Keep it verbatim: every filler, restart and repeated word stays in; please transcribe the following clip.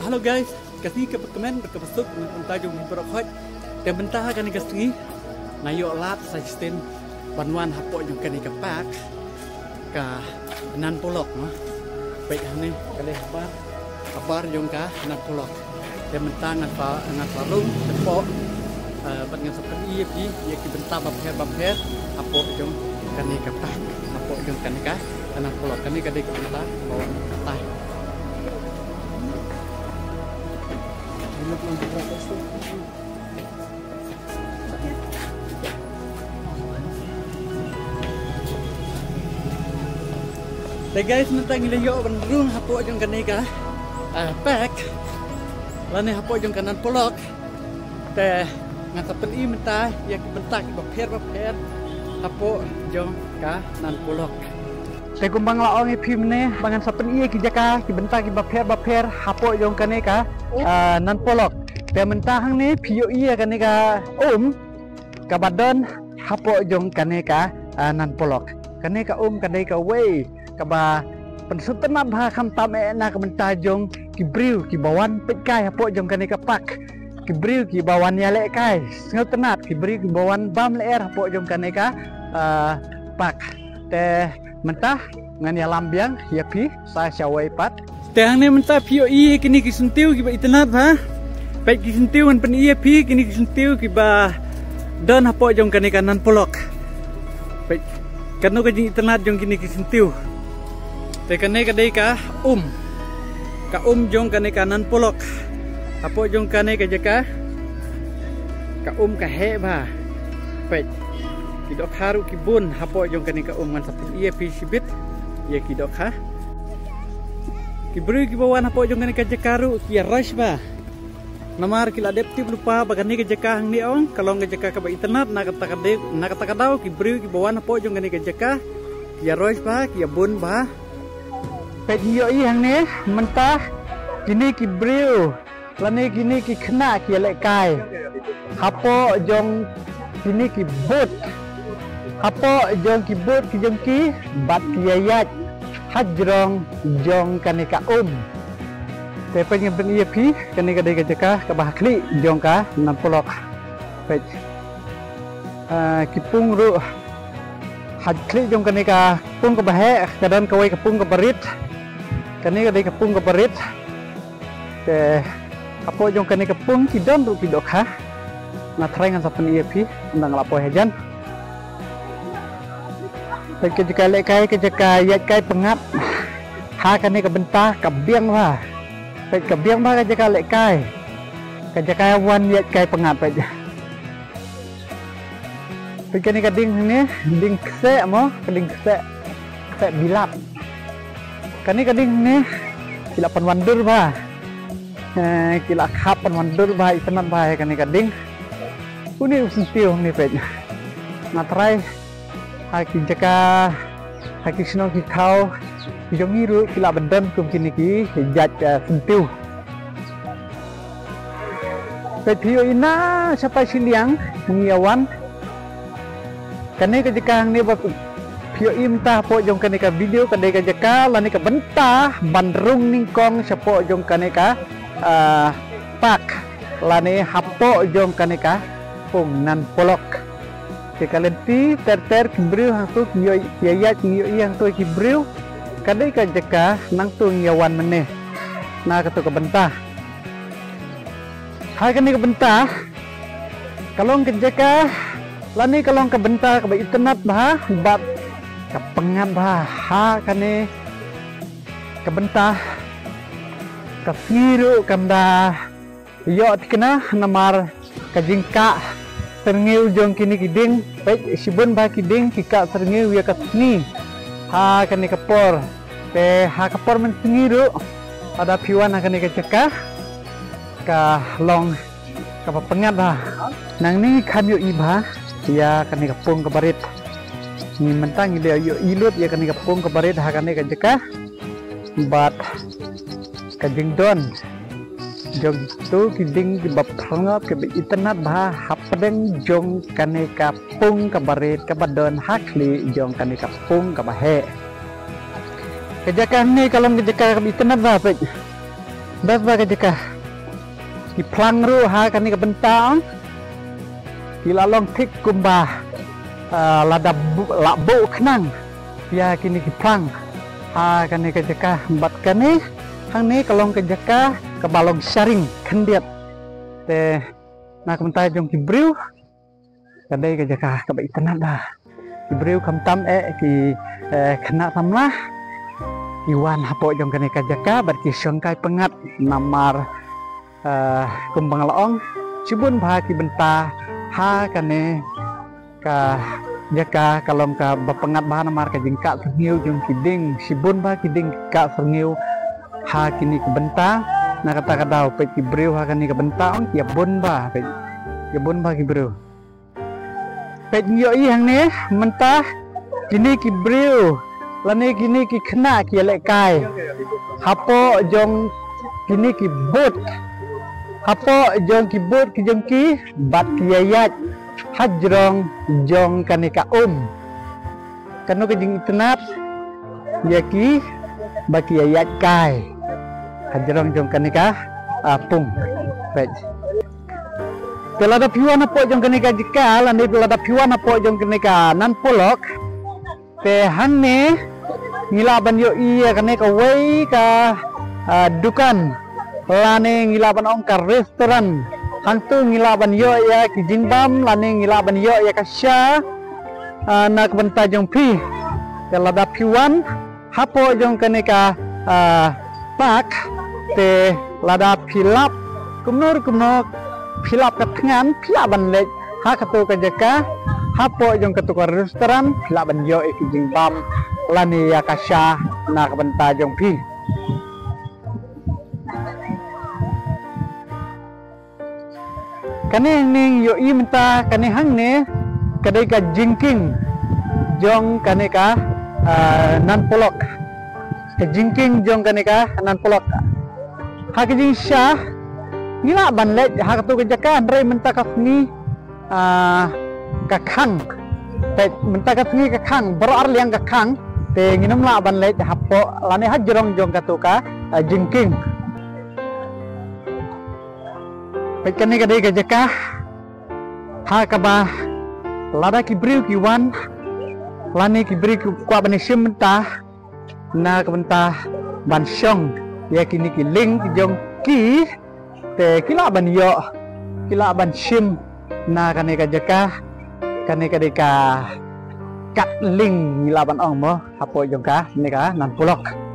Hello guys, ka sngi kaba kmen bad kaba suk na ka bynta jong ngi baroh khoit. Te mynta ha kane ka sngi nga ïoh lad sa shisien ban wan hapoh jong kane ka park ka Nan Polok, no. Peit hangne ka dei habar, habar jong ka Nan Polok. Te mynta ngan sa, ngan sa rung shapoh, eh, bad ngan sa pyni ïa phi ïa ki bynta bapher bapher hapoh jong kane ka park, hapoh jong kane ka Nan Polok. Kane ka dei ka bynta ba wan katai. Te guys, mynta ngi la ïoh ban rung hapoh jong kane ka, ah, park lane hapoh jong ka Nan Polok. Te ngan sa pyni mynta ïa ki bynta kiba pher bapher hapoh jong ka Nan Polok. Te kumba nga la ong ïa phi mynne ba ngan sa pyni ïa ki jaka ki bynta kiba pher bapher hapoh jong kane ka, ah, Nan Polok. Te mynta hangne phi ïohi ïa kane ka um kaba don hapoh jong kane ka, ah, Nan Polok. Kane ka um ka dei kawei kaba pynsngewtynnat bha khamtam eh na ka bynta jong ki briew kiba wan peitkai hapoh jong kane ka park. Ki briew kiba wan ïalehkai sngewtynnat, ki briew kiba wan bam lyer hapoh jong kane ka, ah, park. Te mynta ngan ïalam biang ïa phi sa shawei pat. Te hangne mynta phi ïohi kine ki syntiew kiba itynnat bha. Peit ki syntiew, ngan pyni ïa phi kine ki syntiew kiba don hapoh jong kane ka Nan Polok. Peit katno ka jingitynnat jong kine ki syntiew. Te kane ka dei ka um, ka um jong kane ka Nan Polok. Hapoh jong kane ka jaka ka um ka heh bha. Peit ki dohkha ruh ki bun hapoh jong kane ka um. Ngan sa pyni ïa phi shibit ïa ki dohkha. Ki briew kiba wan hapoh jong kane ka jaka ruh ki ïa rush bha. Namar ki la dep tip lypa ba kane ka jaka hangne ong ka long ka jaka kaba itynnat. Na kata ka dei, na kata ka daw ki briew kiba wan hapoh jong kane ka jaka ki ïa rush bha, ki ïa bun bha. Peit ngi ïohi hangne mynta kine ki briew lane kine ki khynnah ki ïalehkai hapoh jong kine ki boat, hapoh jong ki boat ki jong ki bad ki ïa ïaid hajrong jong kane ka um. Te peit ngan pyni ïa phi, kane ka dei ka jaka kaba ha khlieh jong ka Nan Polok. Peit, ah, ki pung ruh ha khlieh jong kane ka pung kaba heh ka don kawei ka pung kaba rit. Kane ka dei ka pung kaba rit. Te hapoh jong kane ka pung ki don ruh ki dohkha. Nga trai ngan sa pyni ïa phi ynda nga la poi hajan. Peit ka jaka lehkai, ka jaka ïaid kai pyngngad ha kane ka bynta ka biang bha. Peit ka biang bha ka jaka lehkai, ka jaka wan ïaid kai pyngngad. Peit, peit kane ka ding hangne, ding kseh mo, ka ding kseh, kseh bilat. Kane ka ding hangne ki la pynwandur bha. Eh, ki la khap pynwandur bha, itynnat bha ïa kane ka ding. Une u syntiew hangne peit. Nga trai ha ki jaka, ha ki shnong ki thaw ki jong ngi ruh ki lah ban don kum kine ki jait, eh, syntiew. Peit phi ïohi na shaphang shiliang ngi ïa wan. Kane ka jaka hangne ba phi ïohi mynta hapoh jong kane ka video ka dei ka jaka lane ka bynta ban rung nyngkong shapoh jong kane ka, ah, park lane hapoh jong kane ka pung Nan Polok. Te ka lynti ter ter ki briew hangto ki ïoh ïa ïaid, ki ïoh ïa hangto ki briew. Ka dei ka jaka nangto ngi ïa wan mynne na kato ka bynta. Ha kane ka bynta ka long ka jaka lane ka long ka bynta kaba itynnat bha bad ka pyngngad bha. Ha kane ka bynta ka sngi ruh kam da ïoh thikna namar ka jingkah syrngiew jong kine ki ding. Peit, shibun bha ki ding ki kah syrngiew ïa ka sngi ha kane ka por. Te ha ka por mynsngi ruh lada phi wan ha kane ka jaka ka long kaba pyngngad bha. Nangne ngi khlem ïohi bha ïa kane ka pung kaba rit. Ngi mynta ngi la ïohi lut ïa kane ka pung kaba rit ha kane ka jaka. Bad ka jingdon jong kito ki ding kiba pyrngod kiba itynnat bha hapdeng jong kane ka pung kaba rit kaba don ha khlieh jong kane ka pung kaba heh. Ka jaka hangne ka long ka jaka kaba itynnat bha, peit. Bad ba ka jaka ki phlang ruh ha kane ka bynta ong ki la long thik kumba, ah, lada bu-, la buh khnang ïa kine ki phlang ha kane ka jaka. Bad kane hangne ka long ka jaka kaba long sharing khyndiat. Te na ka bynta jong ki briew ka dei ka jaka kaba itynnad ba ki briew khamtam eh ki, eh, khynnah samla ki wan hapoh jong kane ka jaka bad ki shongkai pyngngad namar, eh, kumba nga la ong shibun bha ki bynta ha kane ka jaka ka long kaba pyngngad bha namar ka jingkah syrngiew jong ki dieng, shibun bha ki dieng ki kah syrngiew ha kine ki bynta. Na kata ka daw peit ki briew ha kane ka bynta ong ki ïa bun bha, peit ki ïa bun bha ki briew. Peit ngi ïohi hangne mynta kine ki briew lane kine ki khynnah ki ïalehkai hapoh jong kine ki boat, hapoh jong ki boat ki jong ki bad ki ïaid hajrong jong kane ka um. Kano ka jingitynnad ïa ki ba ki ïaid kai hajrong jong kane ka, ah, pung. Peit. Te lada phi wan hapoh jong kane ka jaka lane lada phi wan hapoh jong kane ka Nan Polok, te hangne ngi lah ban ïohi ïa kane kawei ka, ah, dukan lane ngi lah ban ong ka restaurant. Hangto ngi lah ban ïoh ïa ki jingbam lane ngi lah ban ïoh ïa ka sha, ah, na ka bynta jong phi. Te lada phi wan hapoh jong kane ka, ah, park, te lada phi lap kumno kumno phi lap ka thngan phi lah ban leit ha kato ka jaka hapoh jong kato ka restaurant phi lah ban ïoh ïa ki jingbam lane ïa ka sha na ka bynta jong phi. Kane hangne ngi ïohi mynta kane hangne ka dei ka jingkieng jong kane ka, ah, Nan Polok. Ka jingkieng jong kane ka Nan Polok. Ha ka jingshisha ngi lah ban leit ha kato ka jaka hynrei mynta ka sngi, ah, ka khang. Peit mynta ka sngi ka khang baroh arliang ka khang. Te ngin ym lah ban leit hapoh lane hajrong jong kato ka, ah, jingkieng. Peit kane ka dei ka jaka ha kaba lada ki briew ki wan lane ki briew ki kwah ban ïashim bynta na ka bynta ban shong ïa kine ki lieng ki jong ki, te ki lah ban ïoh, ki lah ban shim na kane ka jaka. Kane ka dei ka kat lieng ngi lah ban ong mo hapoh jong kane ka Nan Polok.